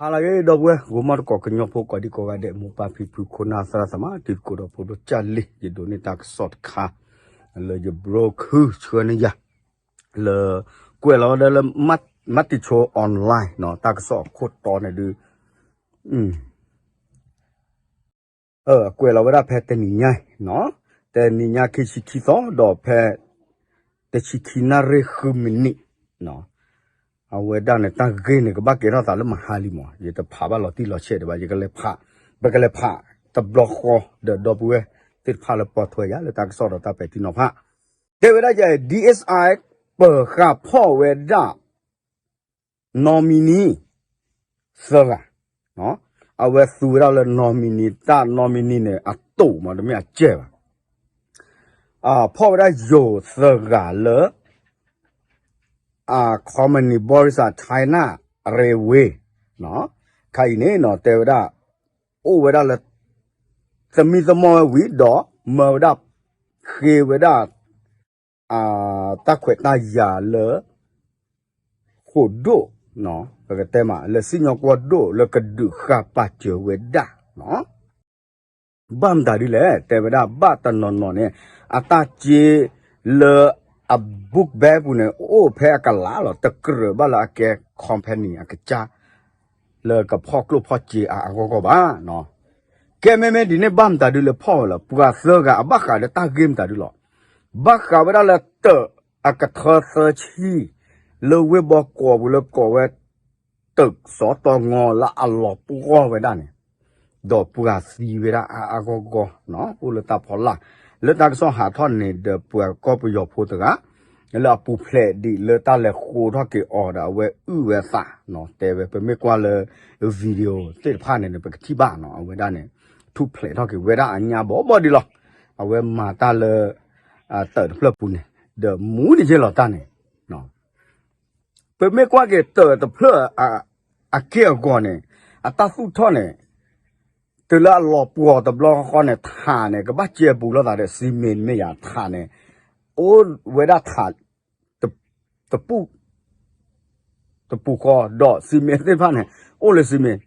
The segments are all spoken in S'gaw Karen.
ဟါလၢအဂ့ၤ ဒီပုၢ်ဝဲၢ် ဂီၤမီတကိး ကညီဖိကိးဒံကိးဂၤဒဲး မိၢ်ပၢ်ဖံဖု ခိၣ်နၢ်သရၣ်သမါ တံၤသကိးဒီးဖိဒိၣ်ကၢ်လံၤ ယဒိးန့ၢ်တၢ်ကစီၣ်တခါ လၢယ bro ခုဆှၢန့ၢ်ယၤ လၢ ကွဲးလီၤဝဲဒၣ်လၢ မတ္တိချိ online နီၤ တၢ်ကစီၣ်အခိၣ်တီန့ၣ်ဒုး အကွဲးလီၤဝဲဒၣ်ဖဲတနံၤညါအံၤနီၤ, တနံၤညါခံဆံခံသီ ဒီးဖဲ တဆံခံနၣ်ရံၣ်ဃုမံးနံးနီၤ, အဝဲဒၣ်န့ၣ် တၢ်ဂ့ၢ်န့ၣ် ကဘၣ်ကဲထီၣ်သးလၢမဟါလံမး, ယတဖးဘၣ်လီၤတံၢ်လီၤဆဲးဒံးဘၣ်, ယကလဲၤဖး, ပကလဲၤဖးတဘျီဃီ ဒီးဒီပုၢ်ဝဲၢ်သ့ၣ်တဖၣ်လၢပိာ်ထွဲယၤလၢတၢ်ကစီၣ်ဒီးတၢ်ပဲာ်ထံနီၤဖး, တဲဝဲဒၣ်ယဲ ဒီအ့စၢၣ်အါ ပၢၤဃာ်ဖီၣ်ဝဲဒၣ် နီၢ်မံနံၤ သၢဂၤ, အဝဲသူဝဲဒၣ်လၢနီၢ်မံနံၤ တၢ်နီၢ်မံနံၤန့ၣ် အတိာ်မး တမ့ၢ်အစဲၢ်ဘၣ်, ဖီၣ်ဝဲဒၣ်ယိၤသၢဂၤလၢ အ company ဘီရံစး China Railway ခါအံၤန့ၣ်နီၤ တဲဝဲဒၣ် အိၣ်ဝဲဒၣ်လၢ သမံသမိးဝဲဝံၤဒီး မၢဝဲဒၣ် ဃ့ဝဲဒၣ် တၢ်ခွဲးတၢ်ယာ်လၢ ဃိာ်ဒိၣ်, ပကတဲမး လၢစံၣ်ညီၣ်ကွီၢ်ဒိၣ်လၢကဒုးဃာ်ပာ်စၢၤဝဲဒၣ်နီၤ, ဘၣ်မတၤဒ်လဲၣ် တဲဝဲဒၣ်ဘၣ်တနီၤနီၤန့ၣ် အတၢ်စ့လၢအ book bag ပူၤန့ၣ် အိၣ်ဖဲအကလးလီၤ, တကြၢးဘၣ်လၢအကဲ company အကစၢ် လၢကဖီၣ်ကျိၣ်ဖီၣ်စ့အါအါဂီၢ်ဂီၢ်ဘၣ်နီၤ, ကဲမ့မ့ၢ်ဒ်န့ၣ် ဘၣ်မတၤဒ်လဲၣ်ဖီၣ်ဝဲလီၤ, ပှၤသၢဂၤအဘၣ်ဃးဒီးတၢ်ဂ့ၢ်မတၤဒ်လီၤ, ဘၣ်ဃးဝဲဒၣ်လၢတၢးအကထၢသၢဆံ လၢဝ့ၢ်ဘီကီးပူၤလၢကိးဝဲ တၢးစီၤတီငီလၢအလီၤပှီၢ်ဝဲဒၣ်န့ၣ်, ဒီးပှၤသံဝဲဒၣ်အါအါဂီၢ်ဂီၢ်နီၤ, အိၣ်လၢတၢ်ဖီလာ်, လၢတၢ်ကစီၣ်ဟးထီၣ်န့ၣ်ဒီးပှၤကီၢ်ပယီၤဖိတဂၤ လၢအပူၤဖျဲးဒံးလၢတၢ်လဲၤဃိထီၣ်က့ၤအီၤဒီးအဝဲအုၣ်ဝဲအသးနီၤ, တဲဝဲ ပမ့ၢ်ကွၢ်လၢ video သ့ၣ်တဖၣ်န့ၣ်န့ၣ် ပကထံၣ်ဘၣ်နီၤ, အဝဲဒၣ်န့ၣ် ထူၣ်ဖျဲးထီၣ်က့ၤဝဲဒၣ်အညါဘီဘီဒံးလီၤ, အဝဲမၤတၢ်လၢ တၢးတဖျၢၣ်ပူၤန့ၣ် ဒီးမူန့ၣ်က့လီၤတၢ်န့ၣ် ပမ့ၢ်ကွၢ်က့ၤတၢးတဖျၢၣ် အက့ၢ်အဂီၤန့ၣ် အတၢ်သူၣ်ထီၣ်န့ၣ် တုၤလၢအလီၤပှီၢ်တဘျီဃီန့ၣ် ထးန့ၣ် ကဘၣ်စဲဘူးလိာ်သးဒီး စံမ့ၣ်မ့ၢ်ယၤ ထးန့ၣ် အိၣ်ဝဲဒၣ်ထး တပူၤ တပူၤဃီ ဒီးစံမ့ၣ်သ့ၣ်တဖၣ်န့ၣ် အိၣ်လၢစံမ့ၣ်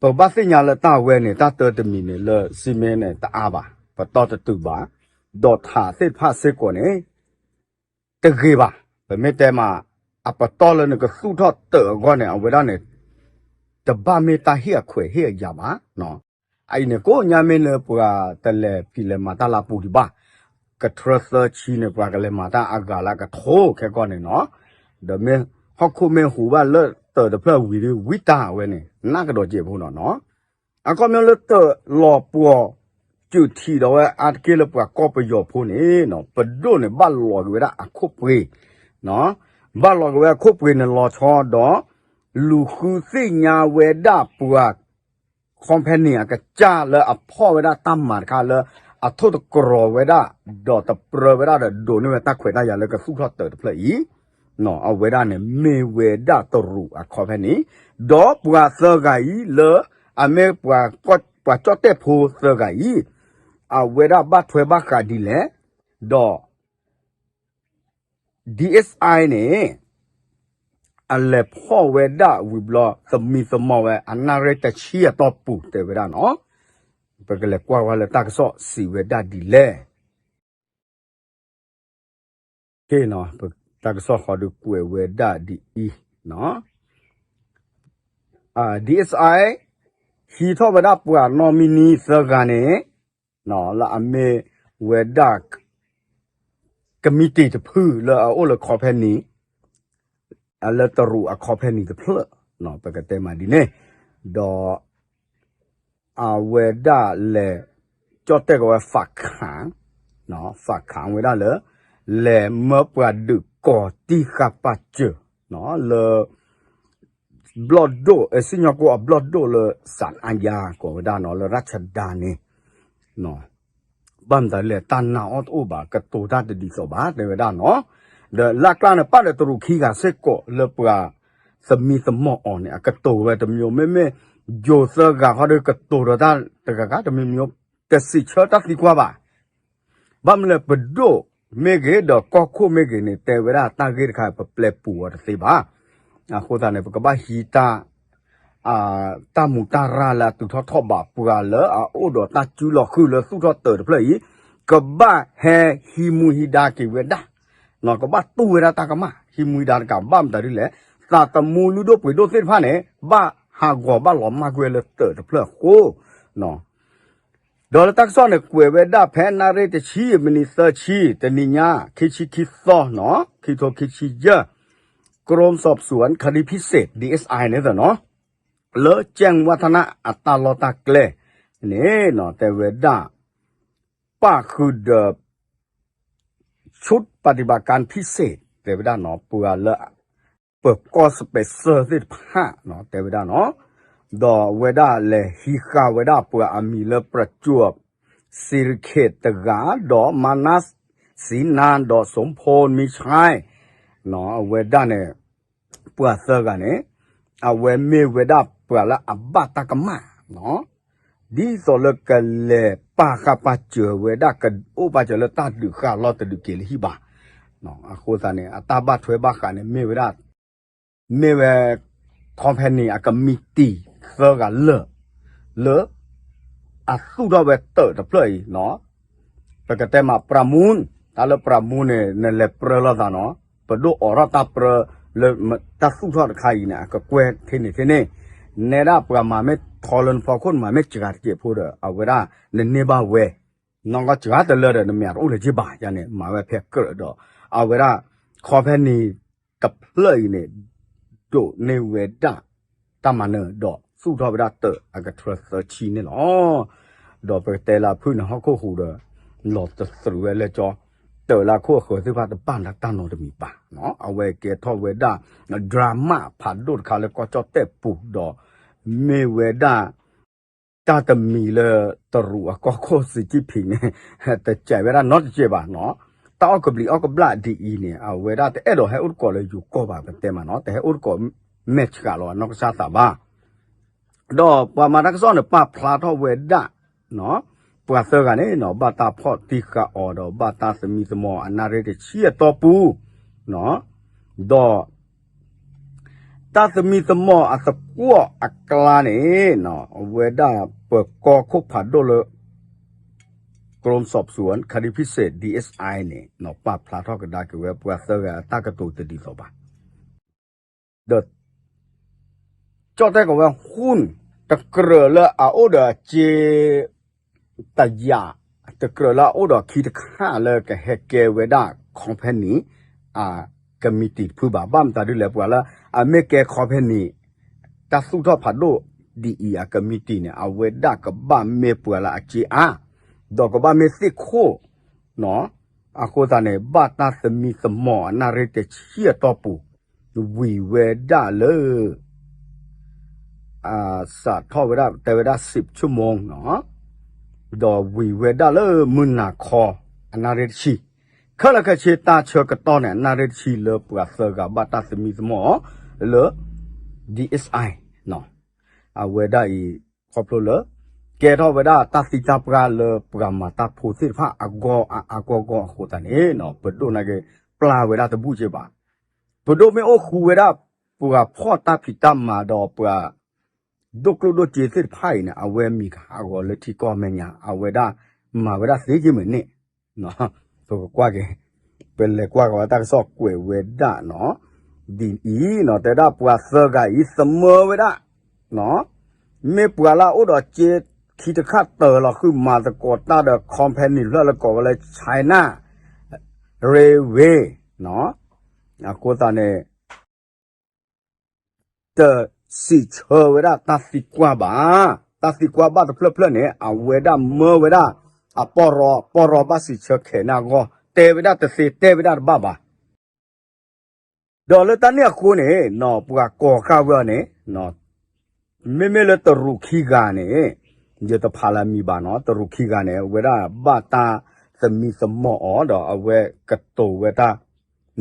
ပဘၣ်သ့ၣ်ညါလၢတၢ်ဝဲန့ၣ် တၢ်တၢတမံၤန့ၣ် လၢစံမ့ၣ်န့ၣ် တအါဘၣ်, ပတီၢ်တတုၤဘၣ်, ဒီးထးသ့ၣ်တဖၣ်စ့ၢ်ကီးန့ၣ် တဂ့ၤဘၣ်. ပမ့ၢ်တဲမး အပတီၢ်လၢနကသူၣ်ထီၣ်တၢးအဂီၢ်န့ၣ် အဝဲဒၣ်န့ၣ် တဘၣ်မ့ၢ်တၢ်ဟ့ၣ်အခွဲးဟ့ၣ်အယာ်ဘၣ်. အအံၤန့ၣ် ကိးညါမ့ၢ်လၢပှၤတလဲၤဖံးလဲၤမၤတၢ်လၢအပူၤဒံးဘၣ်. ကထၢသၢဆံန့ၣ် ပှၤကလဲၤမၤတၢ်အဂၤလၢအကထိခဲကီၢ်န့ၣ်နီၤ. ဒီးမ့ၢ်ဟီၣ်ခိၣ်မ့ၢ်ဟူးဘၣ်လၢတၢးတဖျၢၣ်ဝံၤဒီး ဝံတၢ်ဝဲန့ၣ် နးကဒီးစဲးဖိနီၤနီၤ. အခီပညီလၢတၢးလီၤပှီၢ် စုးထံးဒီးဝဲအါတက့ၢ်လၢပှၤကီၢ်ပယီၤဖိန့ၣ်နီၤ, ပဒိၣ်န့ၣ် ဘၣ်လီၤက့ၤဝဲဒၣ်အခိၣ်ပှ့ၤ, ဘၣ်လီၤက့ၤဝဲအခိၣ်ပှ့ၤန့ၣ်လီၤဆီဒီး လူၤဃုသ့ၣ်ညါဝဲဒၣ်ပှၤ company အကစၢ်လၢအဖီၣ်ဝဲဒၣ်တၢ်မၤတခါလၢ အထိၣ်သတြီၤဝဲဒၣ် ဒီးတပြၢဝဲဒၣ်ဒီးဒိးန့ၢ်ဝဲတၢ်ခွဲးတၢ်ယာ်လၢကသူၣ်ထီၣ်တၢးတဖျၢၣ်အံၤ အဝဲဒၣ်န့ၣ်မ့ၢ်ဝဲဒၣ်တရူးအ company, ဒီးပှၤသၢဂၤအံၤလၢ အမ့ၢ်ပှၤကီၢ် ပှၤကၠီၣ်တဲၣ်ဖိသၢဂၤအံၤ အဝဲဒၣ်ဘၣ်ထွဲဘၣ်ဃးဒ်လဲၣ်, ဒီး DSI န့ၣ် အလဲၤဖီၣ်ဝဲဒၣ်ဝံၤဘျီ သမံသမိးဝဲအနၣ်ရံၣ်တဆံအတီၢ်ပူၤတဲဝဲဒၣ်နီၤ, ပကလဲၤကွၢ်ဝဲလၢတၢ်ကစီၣ်စံးဝဲဒၣ်ဒ်လဲၣ်. တၢ်ကစီၣ်ဃီဒုးကွဲးဝဲဒၣ်ဒ်အံၤ, DSI ဟံးထီၣ်ဝဲဒၣ်ပှၤနီၢ်မံနံၤသၢဂၤန့ၣ် လၢအမ့ၢ်ဝဲဒၣ် ကမံးတံာ်တဖုလၢအအိၣ်လၢ company လၢတရူးအ company တဖျၢၣ် ပကတဲမးဒ်န့ၣ်, ဒီး အဝဲဒၣ်လဲၤ ကၠီၣ်တဲၣ်ကီးဝဲ ฝากขัง, ฝากขัง ဝဲဒၣ်လၢ လဲၤမၢပှၤဒုးကီၤတံၢ်ဃာ်ပာ်စၢၤ လၢ ဘျီၣ်ဒိၣ် စံၣ်ညီၣ်ကွီၢ်အဘျီၣ်ဒိၣ်လၢ ศาลอาญา ကိးဝဲဒၣ်နီၤ လၢ รัชดา န့ၣ် ဘၣ်မတၤလဲၣ် တၢ်နာ်အီၣ်တအိၣ်ဘၣ် ကတိၤတၢ်တဒ်သိးဘၣ် တဲဝဲဒၣ်နီၤ, ဒီးလၢကျါန့ၣ် ပၣ်ဒီးတရူးခံဂၤစ့ၢ်ကီးလၢပှၤ သမံသမိးအီၤန့ၣ် အကတိၤဝဲတမျိုး မ့မ့ၢ် ယိၤသၢဂၤဃီဒီးကတိၤဒီးတၢ်တဂၤဂၤတမျိုးမျိုး တစံးဆၢတၢ်သံကွၢ်ဘၣ်. ဘၣ်မနုၤလဲၣ် ပဒိၣ်မ့ၢ်ဂ့ၤ ဒီးကီၢ်ခိၣ်မ့ၢ်ဂ့ၤန့ၣ် တဲဝဲဒၣ်တၢ်ဂ့ၢ်တခါ ပပျဲပူၤအီၤတသ့ဘၣ်. အဃိသတးန့ၣ် ပကဘၣ်ဟံးတၢ် တၢ်မူးတၢ်ရၢ်လၢအတုၤထီၣ်ထီၣ်ဘး ပှၤလၢအအိၣ်ဒီးတၢ်စုလီၤဃုာ်လၢသူၣ်ထီၣ်တၢးတဖျၢၣ်အံၤ ကဘၣ်ဟဲဟံးမူဟံးဒါက့ၤဝဲဒၣ်, ကဘၣ်တူၢ်ဝဲဒၣ်တၢ်ကမၣ် ဟံးမူဟံးဒါတကး ဘၣ်မတၤဒ်လဲၣ်, သးသမူလုၢ်ဒိၣ်ပှ့ၤဒိၣ်သ့ၣ်တဖၣ်န့ၣ် ဘၣ်ဟးဂီၤဘၣ်လီၤမၢ်ကွံာ်ဝဲလၢတၢးတဖျၢၣ်အဃိ ဒီးလၢတၢ်ကစီၣ်န့ၣ် ကွဲးဝဲဒၣ်ဖဲနၣ်ရံၣ်တဆံ မံးနံးသၢဆံ တနံၤညါ ခံဆံခံသီနီၤ ခံထိခံဆံယဲၢ် กรมสอบสวนคดีพิเศษ ดีเอสไอ န့ၣ်သနီၤ လၢ แจ้งวัฒนะ အတၢ်လီၢ်တၢ်ကျဲန့ၣ်နီၤ တဲဝဲဒၣ် ပၣ်ဃုာ်ဒီး ชุดปฏิบัติการพิเศษ တဲဝဲဒၣ်နီၤ ပှၤလၢ ပၢၤကီၢ် special သ့ၣ်တဖၣ်နီၤ တဲဝဲဒၣ်နီၤ ဒီးအဝဲဒၣ်လဲၤဟံးဃာ်ဝဲဒၣ်ပှၤအမံၤလၢ ประจวบ ศรีเขต တဂၤ ဒီး มานัส ศรีนาน ဒီး สมพล มีชัย အဝဲဒၣ်န့ၣ် ပှၤသၢဂၤန့ၣ် အဝဲမ့ၢ်ဝဲဒၣ်ပှၤလၢအဘၣ်တၢ်ကမၣ်နီၤ ဒ်သိးလၢကလဲၤပာ်ဃာ်ပာ်စၢၤဝဲဒၣ် ကအိၣ်ပာ်စၢၤလၢတၢ်ဒုးဃာ်လီၢ်တဒုးက့ၤလၢဟံၣ်ဘၣ်. အဃိသတးန့ၣ် အတၢ်ဘၣ်ထွဲဘၣ်ဃးန့ၣ် မ့ၢ်ဝဲဒၣ် မ့ၢ်ဝဲ company အကမံးတံာ်သၢဂၤလၢာ် လၢ အသူၣ်ထီၣ်ဝဲတၢးတဖျၢၣ်အံၤနီၤ ပကတဲမး ประมูล တၢ်လၢ ประมูล န့ၣ် နလဲၤပြၢလိာ်သးနီၤ ပဒိၣ်အိးထီၣ်တၢ်ပြၢလၢတၢ်သူၣ်ထီၣ်တခါအံၤန့ၣ် အကကွဲၢ်ထဲန့ၣ်ထဲန့ၣ် နဲဒၣ်ပှၤမၤမ့ၢ်ထီလၢနဖီခိၣ် နမၤမ့ၢ်စှၤတကဲးဖိဒီး အဝဲဒၣ် နန့ၢ်ဘၣ်ဝဲ နီၢ်ကီၢ်စှၤတလၢဒီး နမ့ၢ်တအိၣ်လၢၤက့ဘၣ်ယါန့ၣ် မၤဝဲဖဲကြၢးဒီး အဝဲဒၣ် company တဖျၢၣ်အံၤန့ၣ် ဒိးန့ၢ်ဝဲဒၣ် တၢ်မၤနၢၤဒီး သူၣ်ထီၣ်ဝဲဒၣ်တၢးအကထြၢသၢဆံန့ၣ်လီၤ. ဒီးပကတဲလၢအဖုၣ်န့ၣ် ဟီၣ်ခိၣ်ဟူးဒီး လီၤတသရူးဝဲလၢကၠီ တၢးလၢအခိၣ်အဃၢၤသ့ၣ်တဖၣ်တဘၣ်လၢတၢ်နီတမံၤဘၣ်နီၤ အဝဲကဲထီၣ်ဝဲဒၣ် drama ဖးဒိၣ်တခါလၢကီၢ်ကၠီၣ်တဲၣ်ပူၤဒီး မ့ၢ်ဝဲဒၣ် တၢ်တမံၤလၢတရူးအကီၢ်ခိၣ် စံးကံၣ်ဖံးန့ၣ် တစဲးဝဲဒၣ်နီတစဲးဘၣ်နီၤ တၢ်အီၣ်ကဘျံးအီၣ်ကဘျၣ်ဒ်အံၤန့ၣ် အဝဲဒၣ်တအဲၣ်ဒိးဟဲအိၣ်တကိးလၢယိၤကီၢ်ဘၣ် ပတဲမးနီၤ တဟဲအိၣ်တကိးမဲာ်ဆှးလီၤ အနီၢ်ကစၢ်သးဘၣ် ဒီးပှၤမၤတၢ်ကစီၣ်န့ၣ် ပာ်ဖျါထီၣ်ဝဲဒၣ် ပှၤသၢဂၤန့ၣ်နီၤ ဘၣ်တၢ်ဖီၣ်တံၢ်ဃာ်အီၤဒီး ဘၣ်တၢ်သမံသမိးအနၣ်ရံၣ်တဆံအတီၢ်ပူၤ ဒီး တၢ်သမံသမိးအသကွီၢ်အကျါန့ၣ် အဝဲဒၣ်ပၢၤကီၢ်ခိၣ်ဖးဒိၣ်လၢ กรมสอบสวนคดีพิเศษ ดีเอสไอ န့ၣ် ပာ်ဖျါထီၣ်ကဒါက့ၤဝဲပှၤသၢဂၤအတၢ်ကတိၤတဒ်သိးဘၣ် ဒီး ကၠီၣ်တဲၣ်ကီးဝဲ หุ้น တကြၢးလၢအအိၣ်ဒီးအစ့ တယာ် တကြၢးလၢအအိၣ်ဒီးခံတခါလၢကဟဲကဲဝဲဒၣ် company အကမံးတံာ်တဖုဘၣ် ဘၣ်မတၤဒ်လဲၣ် ပှၤလၢအမ့ၢ်ကဲ company တၢ်သူၣ်ထီၣ်ဖးဒိၣ်ဒ်အံၤအကမံးတံာ်န့ၣ် အဝဲဒၣ်ကဘၣ်မ့ၢ်ပှၤလၢအစ့အါ ဒီးကဘၣ်မ့ၢ်သ့ၣ်ခိၣ် အဃိသတးန့ၣ် ဘၣ်တၢ်သမံသမိးအနၣ်ရံၣ်တဆံအတီၢ်ပူၤ ဝံၤဝဲဒၣ်လၢ စးထီၣ်ဝဲဒၣ် တဲဝဲဒၣ် สิบชั่วโมง နီၤ ဒီးဝံၤဝဲဒၣ်လၢမုၢ်နၤခီ အနၣ်ရံၣ်တဆံ ခဲလၢာ်ခဲဆ့တၢ်ဆၢကတီၢ်န့ၣ် အနၣ်ရံၣ်တဆံလၢပှၤသၢဂၤဘၣ်တၢ်သမံသမိး လၢ ဒီအ့ၣ်အ့ၣ် အဝဲဒၣ်အံၤ ခီဖျိလၢ ကဲထီၣ်ဝဲဒၣ်တၢ်သံတၢ်ပှၢ်လၢပှၤမၤတၢ်ဖိသ့ၣ်တဖၣ်အဂီၢ်အါအါဂီၢ်ဂီၢ်အဃိသတးန့ၣ် ပဒိၣ်န့ၣ်က့ၤ ပျၢ်ဝဲဒၣ်တဘူၣ်က့ဘၣ် ပဒိၣ်မ့ၢ်အိၣ်ဃူဝဲဒၣ် ပှၤဖီၣ်တၢ်ဖံးတၢ်မၤဒီးပှၤ ဒိၣ်ကျိၣ်ဒိၣ်စ့သ့ၣ်တဖၣ်အံၤန့ၣ် အဝဲမံၤကဟးဂီၤလၢထံကီၢ်မဲာ်ညါ အဝဲဒၣ်မၤဝဲဒၣ်သ့က့မုၢ်န့ၣ် ပကကွၢ်က့ၤ ပလဲၤကွၢ်က့ၤဝဲတၢ်ကစီၣ်ကွဲးဝဲဒၣ်နီၤ ဒ်အံၤနီၤ တဲဒၣ်ပှၤသၢဂၤအံၤသမၢဝဲဒၣ် မ့ၢ်ပှၤလၢအအိၣ်ဒီးစ့ခံတခါတၢၢ်လီၤဃုာ်မၤသကိးတၢ်ဒီး company ဖျၢၣ်လၢကိးဝဲလၢ China Railway အဃိသတးန့ၣ် တစံးဆၢဝဲဒၣ်တၢ်သံကွၢ်ဘၣ်. တၢ်သံကွၢ်ဘၣ်တဖျၢၣ်ဖျၢၣ်န့ၣ် အဝဲဒၣ်မၢဝဲဒၣ် အပီၢ်ရီ ပီၢ်ရီဘၣ်စံးဆၢခဲးန့ၣ်အဂီၢ် တဲဝဲဒၣ်တသ့တဲဝဲဒၣ်တဘၣ်ဘၣ်. ဒီးလၢတၢ်န့ၣ်အဃိန့ၣ် ပှၤကိးဃာ်ဝဲအီၤန့ၣ် မ့မ့ၢ်လၢတရူးခံဂၤန့ၣ် ယတဖးလၢအမံၤဘၣ်နီၤ တရူးခံဂၤန့ၣ် အဝဲဒၣ်ဘၣ်တၢ်သမံသမိးအီၤ ဒီးအဝဲကတိၤဝဲတၢ်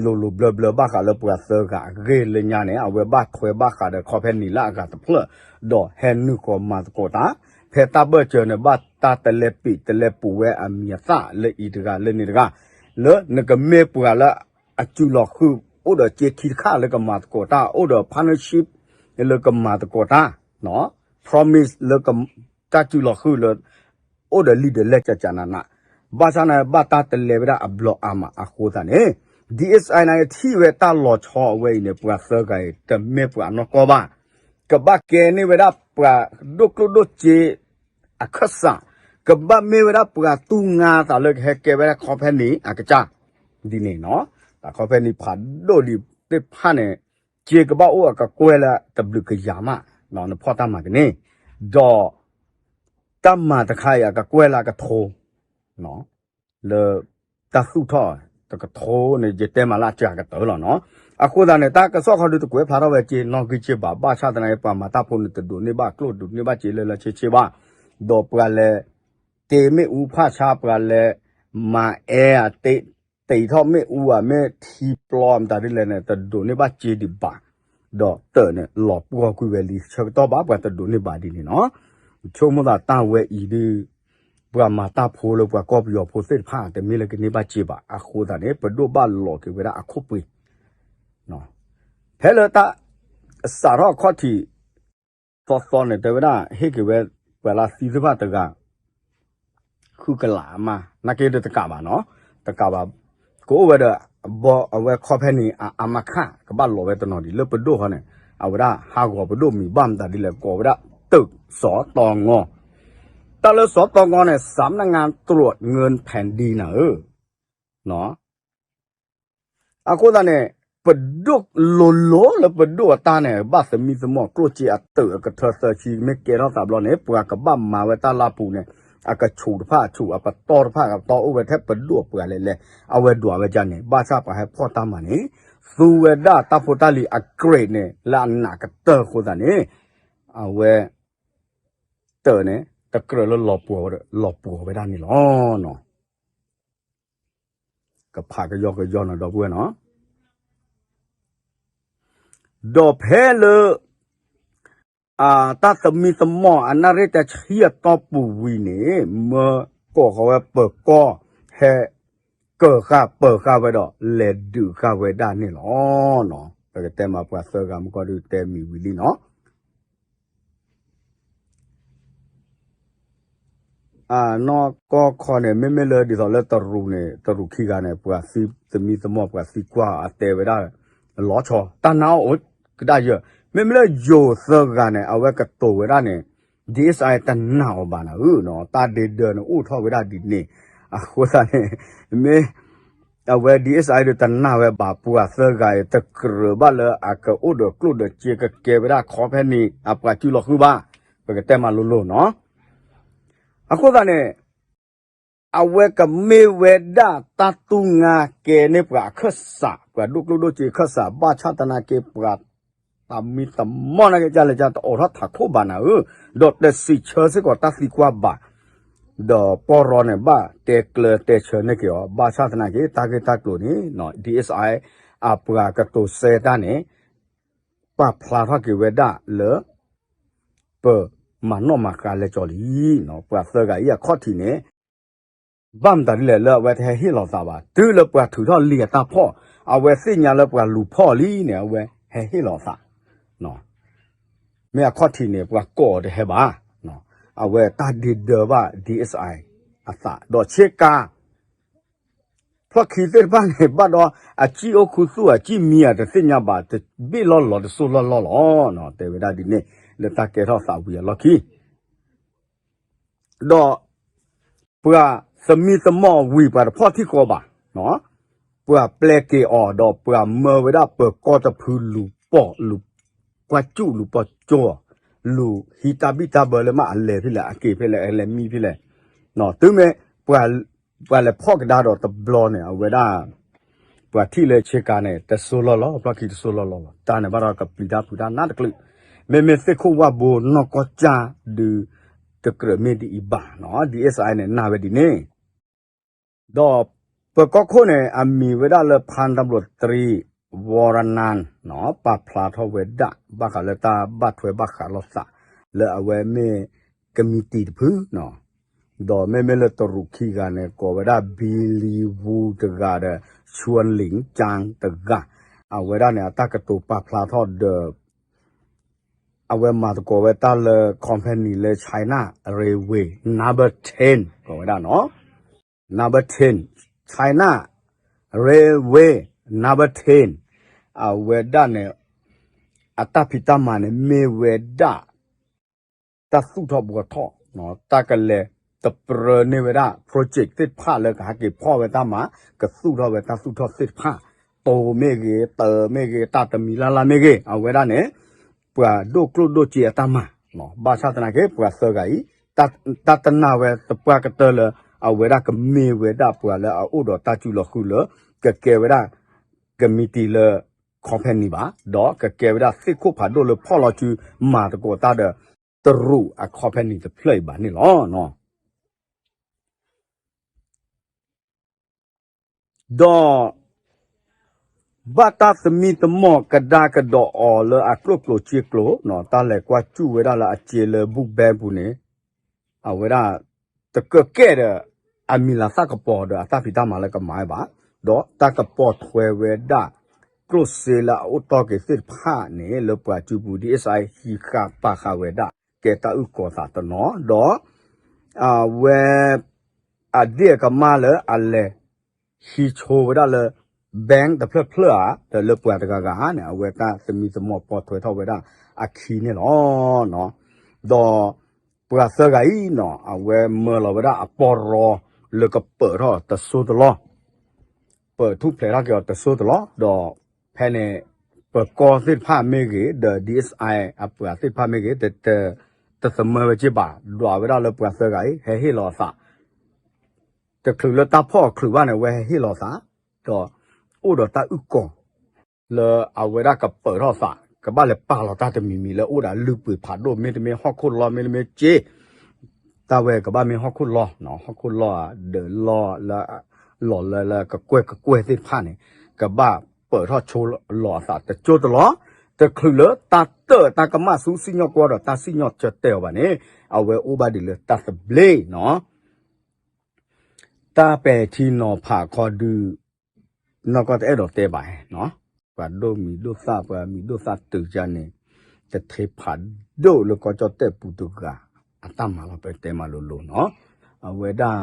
လိၤလိၤဘျၢဘျၢဘၣ်ဃးလၢပှၤသၢဂၤအဂ့ၢ်လၢညါန့ၣ် အဝဲဘၣ်ထွဲဘၣ်ဃးဒီး company လၢအဂၤတဖျၢၣ် ဒီးဟဲနုာ်ဃီၤမၤသကိးတၢ် ဖဲတၢ်ဘၢၣ်စၢၤန့ၣ် ဘၣ်တၢ်တလဲပံးတလဲပူၤဝဲအမံၤအသၣ်လၢအံၤတဂၤလၢန့ၣ်တဂၤ လၢနကမ့ၢ်ပှၤလၢအစုလီၤဃုာ် အိၣ်ဒီးစ့ခံတခါလၢကမၤသကိးတၢ် အိၣ်ဒီး partnership လၢကမၤသကိးတၢ် promise လၢ တၢ်စုလီၤဃုာ်လၢ အိၣ်ဒီးလံာ်ဒီးလဲၢ်ကကနးနး, ဘၣ်ဆၣ်န့ၣ် ဘၣ်တၢ်တလဲဝဲဒၣ်အဘျီအါမးအဃိသတးန့ၣ် DSI န့ၣ်ထံၣ်ဝဲတၢ်လီၤဆီအဝဲအံၤန့ၣ် ပှၤသၢဂၤအံၤ တမ့ၢ်ပှၤနီၢ်ကီၢ်ဘၣ်, ကဘၣ်ကဲန့ၢ်ဝဲဒၣ်ပှၤဒိၣ်ကျိၣ်ဒိၣ်စ့ အခၢၣ်စး, ကဘၣ်မ့ၢ်ဝဲဒၣ်ပှၤသူၣ်ငါသးလၢကဟဲကဲဝဲဒၣ် company အကစၢ် ဒ်န့ၣ်နီၤ, တၢ် company ဖးဒိၣ်ဒံးသ့ၣ်တဖၣ်န့ၣ် စ့ကဘၣ်အိၣ်အကကွဲၢ်လၢတဘျုးကယၤမး, နဖီၣ်တၢ်မၤကန့ၢ်, ဒီး တၢ်မၤတခါအံၤအကကွဲၢ်လၢအကထိ လၢ တၢ်သူၣ်ထီၣ် တကထိန့ၣ် ယတဲမးလၢအစှၤကတၢၢ်လီၤနီၤ, အဃိသတးန့ၣ် တၢ်ကစီၣ်ခီဒုတကွဲးဖျါထီၣ်ဝဲစ့နီၣ်ဂံၢ်စ့ဘၣ်, ဘၣ်ဆၣ်သနာ်က့ ပှၤမၤတၢ်ဖိန့ၣ် တဒိးန့ၢ်ဘၣ်ကျိၣ်ဒိးန့ၢ်ဘၣ်စ့လၢလၢဆ့ဆ့ဘၣ်, ဒီးပှၤလဲၤ တ့မ့ၣ်အူဖၣ်ဆါ ပှၤလဲၤ မၤအဲၣ်အတ့ တ့ထီၣ်မ့ၣ်အူဧါ မ့ၢ်ထံပျီမတၤဒ်လဲၣ်န့ၣ် တဒိးန့ၢ်ဘၣ်စ့ဒံးဘၣ်, ဒီးတၢးန့ၣ် လီၤပှီၢ်ကွံာ်ဝဲလံ ဆၢကတီၢ်ဘၣ် ပှၤတဒိးန့ၢ်ဘၣ်ဒ်န့ၣ်နီၤ, ဆိကမိၣ်သးတၢ်ဝဲအံၤဒုး ပှၤမၤတၢ်ဖိလၢပှၤကီၢ်ပယီၤဖိသ့ၣ်တဖၣ် တမ့ၢ်လၢကန့ၢ်ဘၣ်စ့ဘၣ်, အဃိသတးန့ၣ် ပဒိၣ်ဘၣ်လီၤက့ၤဝဲဒၣ်အခိၣ်ပှ့ၤ ဖဲလၢတၢ် စးထီၣ်အခီၣ်ထံး သီသီန့ၣ် တဲဝဲဒၣ် ဟ့ၣ်က့ၤဝဲ ပှၤလၢသံသ့ၣ်တဖၣ်တဂၤ ဃုကလးအမါ နာ်က့ဒုးတကးဘၣ်နီၤ, တကးဘၣ် ကအိၣ်ဝဲဒီး အဝဲ company အ အမခ ကဘၣ်လီၤဝဲတနီၤဒံး လၢပဒိၣ်ဃီန့ၣ် အဝဲဒၣ်ဟးဂီၤပဒိၣ်မံၤဘၣ်မတၤဒ်လဲၣ် ကိးဝဲဒၣ် တုာ်စီၤတီငီ, တၢ်လၢစီၤတီငီန့ၣ် စးမနငါတြိးငိုဖဲဒံနၤဧၢ အဃိသတးန့ၣ် ပဒိၣ်လိၤလိၤလၢပဒိၣ်အတၢ်န့ၣ် ဘၣ်သမံသမိးကျိၣ်စ့အတုာ်အကထၢသၢဆံ မ့ၢ်ကဲထီၣ်သးဘျီန့ၣ် ပှၤကဘၣ်မၤဝဲတၢ်လၢပူၤန့ၣ် အကဆူးတဖၣ်အဆူး အပတီၢ်တဖၣ်အပတီၢ် အိၣ်ဝဲထဲပဒိၣ်ပှၤလဲၣ်လဲၣ် အဝဲဒွးဝဲဒ်န့ၣ် ဘၣ်ဆၣ်ပှၤဟဲဖီၣ်တၢ်မၤန့ၣ် သူဝဲဒၣ်တၢ်ဖိတၢ်လံၤအကြိးန့ၣ် လၢအနးကတၢၢ်အဃိသတးန့ၣ် အဝဲ တၢ်န့ၣ် တကြၢးလၢလီၤပှီၤဝဲဒၣ် လီၤပှီၤဝဲဒၣ်န့ၣ်လီၤ. ကဖးကယီကယီနီၤ ဒီပုၢ်ဝဲၢ်နီၤ, ဒီးဖဲလၢ တၢ်သမံသမိးအနၣ်ရံၣ်တဆံအတီၢ်ပူၤဝံၤန့ၣ် မၢကိးဃီၤဝဲပၢၤကီၢ် ဟဲ ကၢၤဃာ်ပၢၤဃာ်ဝဲဒီး လဲၤဒုးဃာ်ဝဲဒၣ်န့ၣ်လီၤ. ပကတဲမးပှၤသၢဂၤမုၢ်ကီၢ်ဒုးတဲမံၤဝံၤလံနီၤ. နီၢ်ကီၢ်ခီန့ၣ် မ့မ့ၢ်လၢဒ်သိးလၢတရူးန့ၣ် တရူးခံဂၤန့ၣ် ပှၤသံသမံသမိး ပှၤသံကွၢ်အတဲဝဲဒၣ် လီၤဆီ တၢ်နာ်အိၣ်ကဒါယၢ်, မ့မ့ၢ်လၢယိၤသၢဂၤန့ၣ် အဝဲကတိၤဝဲဒၣ်န့ၣ် ဒ်အ့ၣ်စၣ်အံၤ တနာ်အီၤဘၣ်နၤဧၢနီၤ, တၢ်ဒ့ဒၢးန့ၣ်အိၣ်ထီၣ်ဝဲဒၣ်ဒ်န့ၣ်, အဃိသတးန့ၣ် မ့ၢ် အဝဲဒ်အ့ၣ်စၣ်အံၤဒုးတနာ်ဝဲဘၣ် ပှၤသၢဂၤအံၤ တကြၢးဘၣ်လၢအကအိၣ်ဒီးကျိၣ်ဒီးစ့ကကဲဝဲဒၣ် company အပှၤစုလီၤဃုာ်ဘၣ်, ပကတဲမးလိၤလိၤနီၤ. အဃိသတးန့ၣ် အဝဲကမ့ၢ်ဝဲဒၣ်တၢ်သူၣ်ငါကဲန့ၢ်ပှၤအခၢၣ်စး ပှၤဒိၣ်ကျိၣ်ဒိၣ်စ့အခၢၣ်စး ဘၣ်ဆၣ်သနာ်က့ပှၤ တၢ်မံတမီၢ်နာ်က့ ကလဲၤကတအိးထီၣ်ထးခိၣ်ဘၣ်နၤဧၢ, ဒီးတစံးဆၢစ့ၢ်ကီးတၢ်သံကွၢ်ဘၣ်, ဒီးပီၢ်ရီန့ၣ် ဘၣ်တဲကျၢၤတဲဆၢန့ၢ်က့ၤအီၤ, ဘၣ်ဆၣ်သနာ်က့ တၢ်ဂ့ၢ်တၢ်ကျိၤန့ၣ် ဒ်အ့ၣ်စၣ်အံၤ အပှၤကတိၤစဲတၢ်န့ၣ် ပာ်ဖျါထီၣ်က့ၤဝဲဒၣ်လၢ ပမၤနီၣ်မၤဃါလဲကၠီလံ, ပှၤသၢဂၤအံၤအခီၣ်ထံးန့ၣ် ဘၣ်မတၤဒ်လဲၣ်လၢအဝဲတဟဲဟ့ၣ်လီၤသးဘၣ်, တုၤလၢပှၤထုးထီၣ်လံာ်အတၢ်ဖီၣ်, အဝဲသ့ၣ်ညါလၢပှၤလူၤဖီၣ်လံန့ၣ် အဝဲဟဲဟ့ၣ်လီၤသး, မ့ၢ်အခီၣ်ထံးန့ၣ် ပှၤကိးအီၤတဟဲဘၣ်, အဝဲတၢ်ဒ့ဒၢးဘၣ် ဒ်အ့ၣ်စၣ်အံၤ အသး ဒီးဆ့ကၤ ဖျီၣ်ခံသ့ၣ်တဖၣ်န့ၣ် ဘၣ်ဒီးအစံၣ်အိၣ်ခူသူၣ် အစံၣ်မံအတသ့ၣ်ညါဘၣ် တဘ့ၣ်လီၢ်လီၤတစိၢ်လီၢ်လီၢ်လီၤ, တဲဝဲဒၣ်ဒ်န့ၣ် လၢတၢ်ကဲထီၣ်သးဝံၤအလီၢ်ခံ ဒီးပှၤသမံသမိးဝံၤ ပှၤတဖီၣ်ထံၣ်ဃီဘၣ်, ပှၤပျဲက့ၤအီၤဒီးပှၤမၢဝဲဒၣ်ပၢၤကီၢ်တဖုလူၤပိာ်လူၤကွၢ်စူၣ်လူၤပိာ်ကၠိ, လူၤဟံးတၢ်ဘံၣ်တၢ်ဘၢလၢမ့ၢ်အလဲၤဖဲလဲၣ် အက့ၤဖဲလဲၣ် အလဲၤမံဖဲလဲၣ်, တုၤမ့ၢ် ပှၤလဲၤဖီၣ်ကဒါဒီးတဘျီန့ၣ် အဝဲဒၣ် ပှၤထံၣ်လၢဆ့ကၤန့ၣ် တစိၢ်လီၢ်လီၤ ဖျီၣ်ခံတစိၢ်လီၢ်လီၤလီၤ တၢ်န့ၣ်ဘၣ်ဒီးကပျံၤတၢ်ဖုးတၢ်နးတကလုာ်, မ့မ့ၢ်သ့ၣ်ခိၣ်ဝၣ်ဘိနီၢ်ကီၢ်ကၠၢ်ဒုး တကြၢးမ့ၢ်ဒ်အံၤဘၣ်နီၤ, ဒ်အ့ၣ်စၣ်အံၤန့ၣ် နာ်ဝဲဒ်န့ၣ် ဒီးပၢၤကီၢ်ခိၣ်န့ၣ် အမံၤဝဲဒၣ်လၢ ဖၣ်တဘျိးတရံး ဝီရနၢၣ် ပာ်ဖျါထီၣ်ဝဲဒၣ် ဘၣ်ဃးလၢတၢ်ဘၣ်ထွဲဘၣ်ဃးလိာ်သး လၢအဝဲမ့ၢ်ကမံးတံာ်တဖုနီၤ, ဒီးမ့မ့ၢ်လၢတရူးခံဂၤန့ၣ် ကိးဝဲဒၣ် ဘံလံဝူတဂၤဒီး ဆွလ့ၣ်ကၠၣ်တဂၤ, အဝဲဒၣ်န့ၣ် အတၢ်ကတိၤပာ်ဖျါထီၣ်ဒီး အဝဲမၤသကိးဝဲတၢ်လၢ company လၢ China Railway number ten ကိးဝဲဒၣ်နီၤ number ten China Railway number ten အဝဲဒၣ်န့ၣ် အတၢ်ဖံးတၢ်မၤန့ၣ် မ့ၢ်ဝဲဒၣ် တၢ်သူၣ်ထီၣ်ဘှီထီၣ် တၢ်ကလဲၤတပြၢန့ၢ်ဝဲဒၣ် project သ့ၣ်တဖၣ်လၢကဟဲက့ၤဖီၣ်ဝဲတၢ်မၤ ကသူၣ်ထီၣ်ဝဲတၢ်သူၣ်ထီၣ်သ့ၣ်တဖၣ် တိၤမ့ၢ်ဂ့ၤ တၢ်မ့ၢ်ဂ့ၤ တၢ်တမံၤလၢ်လၢ်မ့ၢ်ဂ့ၤ အဝဲဒၣ်န့ၣ် ပှၤဒိၣ်ကျိၣ်ဒိၣ်စ့အတၢ်မၤ ဘၣ်ဆၣ်သနာ်က့ ပှၤသၢဂၤအံၤ တၢ်တနာ်ဝဲသပှၢ်ကတၢၢ်လၢ အဝဲဒၣ်ကမ့ၢ်ဝဲဒၣ်ပှၤလၢအအိၣ်ဒီးတၢ်စုလီၤဃုာ်လၢ ကကဲဝဲဒၣ် ကမံးတံာ်လၢ company ဘၣ် ဒီးကကဲဝဲဒၣ်သ့ၣ်ခိၣ်ဖးဒိၣ်လၢဖီၣ်လီၤစုမၤသကိးတၢ်ဒီး တရူးအ company တဖျၢၣ်အံၤဘၣ်န့ၣ်လီၤ. ဒီး ဘၣ်တၢ်သမံသမိးကဒါကဒီးအီၤလၢအကျိၣ်ကျိၤစ့ကျိၤ တၢ်လဲၤကွၢ်စူၣ်ဝဲဒၣ်လၢအစ့လၢ book bank ပူၤန့ၣ် အဝဲဒၣ် တကၢကဲၣ်ဒီး အမံၤလၤသၣ်ကပီၤဒီးအတၢ်ဖံးတၢ်မၤလၢကမၤဝဲဘၣ်, ဒီးတၢ်ကပိာ်ထွဲဝဲဒၣ် ကျိၣ်စ့လၢအအိၣ်တီၢ်က့ၤသ့ၣ်တဖၣ်န့ၣ် လၢပှၤစုပူၤ ဒ်အစအံၤ ဟံးဃာ်ပာ်ဃာ်ဝဲဒၣ် ကဲတၢ်အုၣ်ကီၤသးတနီၤ ဒီး အဝဲ အဒ့ၣ်အကမၣ်လၢအလဲၤ ဟံးဆိဝဲဒၣ်လၢ bank တဖျၢၣ်ဖျၢၣ်ဧါ ဒီးလၢပှၤတဂၤဂၤဧါန့ၣ် အဝဲတၢ်သမံသမိးပိာ်ထွဲထီၣ်ဝဲဒၣ်အခံန့ၣ်လီၤ. ဒီးပှၤသၢဂၤအံၤနီၤ အဝဲမၢလီၤဝဲဒၣ်အပီၢ်ရီလၢကပၢၤထီၣ်တစိၢ်တလီၢ်, ပၢၤထူၣ်ဖျဲးထီၣ်က့ၤအီၤတစိၢ်တလီၢ်, ဒီးဖဲန့ၣ် ပၢၤကီၢ်သ့ၣ်တဖၣ်မ့ၢ်ဂ့ၤ ဒီး ဒ်အစအံၤ အပှၤသ့ၣ်တဖၣ်မ့ၢ်ဂ့ၤ တသမၢဝဲက့ဘၣ် ဒွးဝဲဒၣ်လၢပှၤသၢဂၤအံၤ ဟဲဟ့ၣ်လီၤအသး တချုးလၢတၢ်ဖီၣ်အီၤချုးဘၣ်န့ၣ် အဝဲဟဲဟ့ၣ်လီၤသး, ဒီးအိၣ်ဒီးတၢ်အုၣ်ကီၤ လၢအဝဲဒၣ်ကပၢၤထီၣ်သး ကဘၣ်လဲၤပာ်လီၤတၢ်တမံၤမံၤလၢအိၣ်ဒီးအလုၢ်အပှ့ၤဖးဒိၣ် မ့တမ့ၢ်ဟီၣ်ခိၣ်လီၢ် မ့တမ့ၢ်စ့ တၢ်ဝဲကဘၣ်မ့ၢ်ဟီၣ်ခိၣ်လီၢ်, ဟီၣ်ခိၣ်လီၢ်ဧါ ဒၢးလီၢ်လၢ လီၢ်လၢလၢကကွဲၢ်ကကွဲၢ်သ့ၣ်တဖၣ်န့ၣ် ကဘၣ်ပၢၤထီၣ်ဆိလီၤအသးတစိၢ်တလီၢ်, တချုးလၢတၢ်တၢၣ်တၢ်ကမၣ်ဆူစံၣ်ညီၣ်ကွီၢ်ဒီးတၢ်စံၣ်ညီၣ်ဆၢတဲာ်အီၤဘၣ်န့ၣ် အဝဲအိၣ်ဘၣ်ဒံးလၢတၢ်သဘျ့နီၤ တၢ်ပဲာ်ထံနီၤဖးခီဒု နီၢ်ကီၢ်တအဲၣ်ဒိးတဲဘၣ်, ပှၤဒိၣ်မံၤဒိၣ်သၣ် ပှၤမံၤဒိၣ်သၣ်တုၤကန့ၣ် တထ့ဖးဒိၣ်လၢကီၢ်ကၠီၣ်တဲၣ်ပူၤတဂၤ အတၢ်မၤလီၤ ပတဲမၤလိၤလိၤနီၤ, အဝဲဒၣ်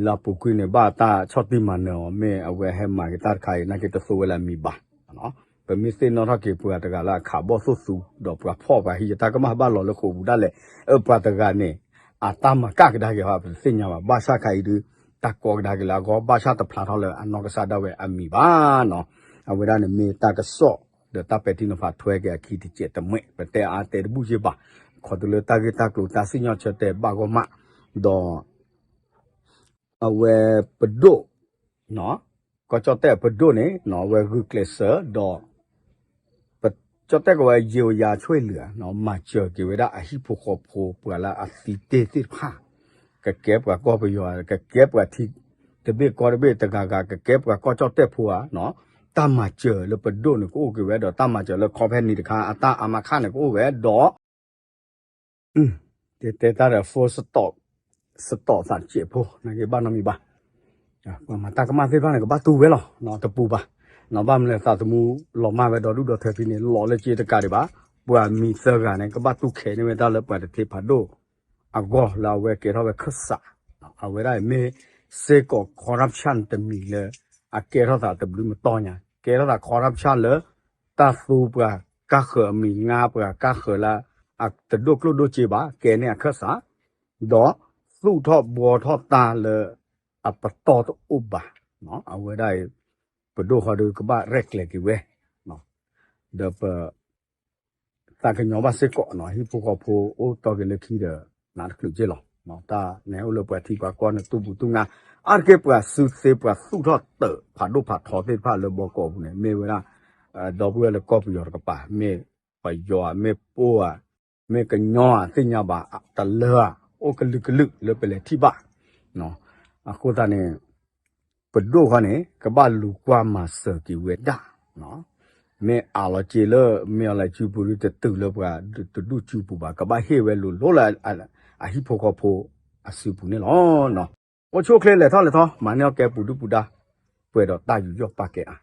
လၢအပူၤကွံာ်န့ၣ် ဘၣ်တၢ်ဆီၣ်တံၢ်မၤနၢၤအီၤ မ့ၢ်အဝဲဟဲမၤက့ၤတၢ်တခါအံၤ နာ်က့တသိးဝဲလၢအမံၤဘၣ် ပမ့ၢ်သ့ၣ်နီၣ်ထီၣ်က့ၤပှၤတဂၤလၢအခးဘီၣ်သိၣ်သူ ဒီးပှၤဖီၣ်ပှၤဟံးယတၢ်ကမၣ်ဘၣ်လီၤလၢဃိာ်ပူၤဒၣ်လဲာ်, အပှၤတဂၤန့ၣ် အတၢ်မၤကၣ်ကဒါက့ၤဟီ ပတသ့ၣ်ညါဘၣ်, ဘၣ်ဆၣ်ခါအံၤဒု တၢ်ကိးကဒါက့ၤလၢအဂီၢ် ဘၣ်ဆၣ်တဖျါထီၣ်လၢအနီၢ်ကစၢ်ဒၣ်ဝဲအမံၤဘၣ်နီၤ, အဝဲဒၣ်န့ၣ်မ့ၢ်တၢ်ကစီၣ် ဒီးတၢ်ပဲာ်ထံနီၤဖးထွဲက့ၤအခံတစဲးတမှဲး ပတဲအါတဲတဘူၣ်ယ့ၢ်ဘၣ်, ခီတုၤလၢတၢ်ဂ့ၢ်တၢ်ကျိၤတၢ်စံၣ်ညီၣ်ဆၢတဲာ်ဘၣ်ဂီၢ်မး, ဒီး အဝဲပဒိၣ် ကီၢ်ကၠီၣ်တဲၣ်ပဒိၣ်န့ၣ် အဝဲဂုာ်ကျဲးစၢးဒီး ကၠီၣ်တဲၣ်ကဝဲယိၤယၤဆွဲလၢာ် မၤစၢၤက့ၤဝဲဒၣ်အဟံၣ်ဖိဃီဖိ ပှၤလၢအသံတ့ၢ်သ့ၣ်တဖၣ်, ကကဲပှၤကီၢ်ပယီၤ ကကဲပှၤထံတဘ့ၣ်ကီၢ်တဘ့ၣ်တဂၤဂၤ ကကဲပှၤကီၢ်ကၠီၣ်တဲၣ်ဖိဧါ, တၢ်မၤစၢၤလၢပဒိၣ်န့ၣ်ကအိၣ်က့ၤဝဲ ဒီးတၢ်မၤစၢၤလၢ company တခါ အတၢ်အါမးခါန့ၣ်ကအိၣ်ဝဲဒီး တဲတဲတၢ်ဒီး full stop စတီးသးစဲးဖိ နာ်က့ဘၣ်နီတမံၤဘၣ်, ပှၤမၤတၢ်ကမၣ်သ့ၣ်တဖၣ်န့ၣ် ကဘၣ်တူၢ်ဝဲလီၤ, တပူၤဘၣ်, ဘၣ်မနုၤလဲၣ် သးသမူလီၤမၢ်ဝဲဒီဒူၣ်ဒီထၢဖဲန့ၣ် လီၤလၢက့တကးဒံးဘၣ်, ပှၤမံၤသၢဂၤန့ၣ် ကဘၣ်တူၢ်ခဲးန့ၢ်ဝဲဒၣ်လၢပှၤတထ့ဖးဒိၣ်အဂီၢ်လၢအဝဲကဲထီၣ်ဝဲခၢၣ်စး, အဝဲဒၣ်အံၤမ့ၢ်စ့ၢ်ကီး corruption တမံၤလၢ အကဲထီၣ်သးတဘျုးမတီၢ်ညါ ကဲထီၣ်သး corruption လၢ တၢ်သူပှၤကါဃၢၤအမံၤ ငါပှၤကါဃၢၤလၢ အတဒိၣ်ကျိၣ်ဒိၣ်စ့ဘၣ် ကဲန့ၢ်အခၢၣ်စး, ဒီးသူၣ်ထီၣ်ဘှီထီၣ်တၢ်လၢအပတီၢ်တအိၣ်ဘၣ်, အဝဲဒၣ်အံၤ ပဒိၣ်ဃီဒီးကဘၣ်ရဲၣ်ကျဲၤက့ၤဝဲ, ဒီးပ သးကညီၤဘၣ်စ့ၢ်ကီး ဟံၣ်ဖိဃီဖိအိၣ်တီၢ်က့ၤလၢခံဒီး နးတချုးက့လီၤ, တၢ်န့ၣ်အိၣ်လၢပှၤထံပှၤကီၢ်န့ၣ် တူၢ်ပူၤတူၢ်ငါ, အါတက့ၢ်ပှၤစုသ့ပှၤသူၣ်ထီၣ်တၢးဖးဒိၣ်ဖးထီသ့ၣ်တဖၣ်လၢဘီကီးပူၤန့ၣ် မ့ၢ်ဝဲဒၣ် ဒီပုၢ်ဝဲၢ်လၢကီၢ်ပယီၤတကပၤ မ့ၢ်ပယီၤဧါ မ့ၢ်ပှိၢ်ဧါ မ့ၢ်ကညီဧါ သ့ၣ်ညါဘၣ်တလၢဧါ, အိၣ်ကလုာ်ကလုာ်လၢပလဲၤထံၣ်ဘၣ်, အဃိသတးန့ၣ် ပဒိၣ်ဃီန့ၣ် ကဘၣ်လူၤကွၢ်မၤစၢၤက့ၤဝဲဒၣ်, မ့ၢ်အးလီၤက့ၤလၢ မ့ၢ်အီၤလၢစုပူၤဒု တတုၤလၢပှၤတဒူၣ်စုပူၤဘၣ်, ကဘၣ်ဟ့ၣ်ဝဲလိၤလိၤလၢ အဟံၣ်ဖိဃီဖိအစုပူၤန့ၣ်လီၤ. အိၣ်ဆူၣ်အိၣ်ချ့လဲၤထီၣ်လဲၤထီ မၤန့ၢ်အီၣ်ကဲပူၤဒုၣ်ပူၤဒါ ပှဲၤဒီးတၢ်ယူးယီၣ်ပာ်ကဲအါ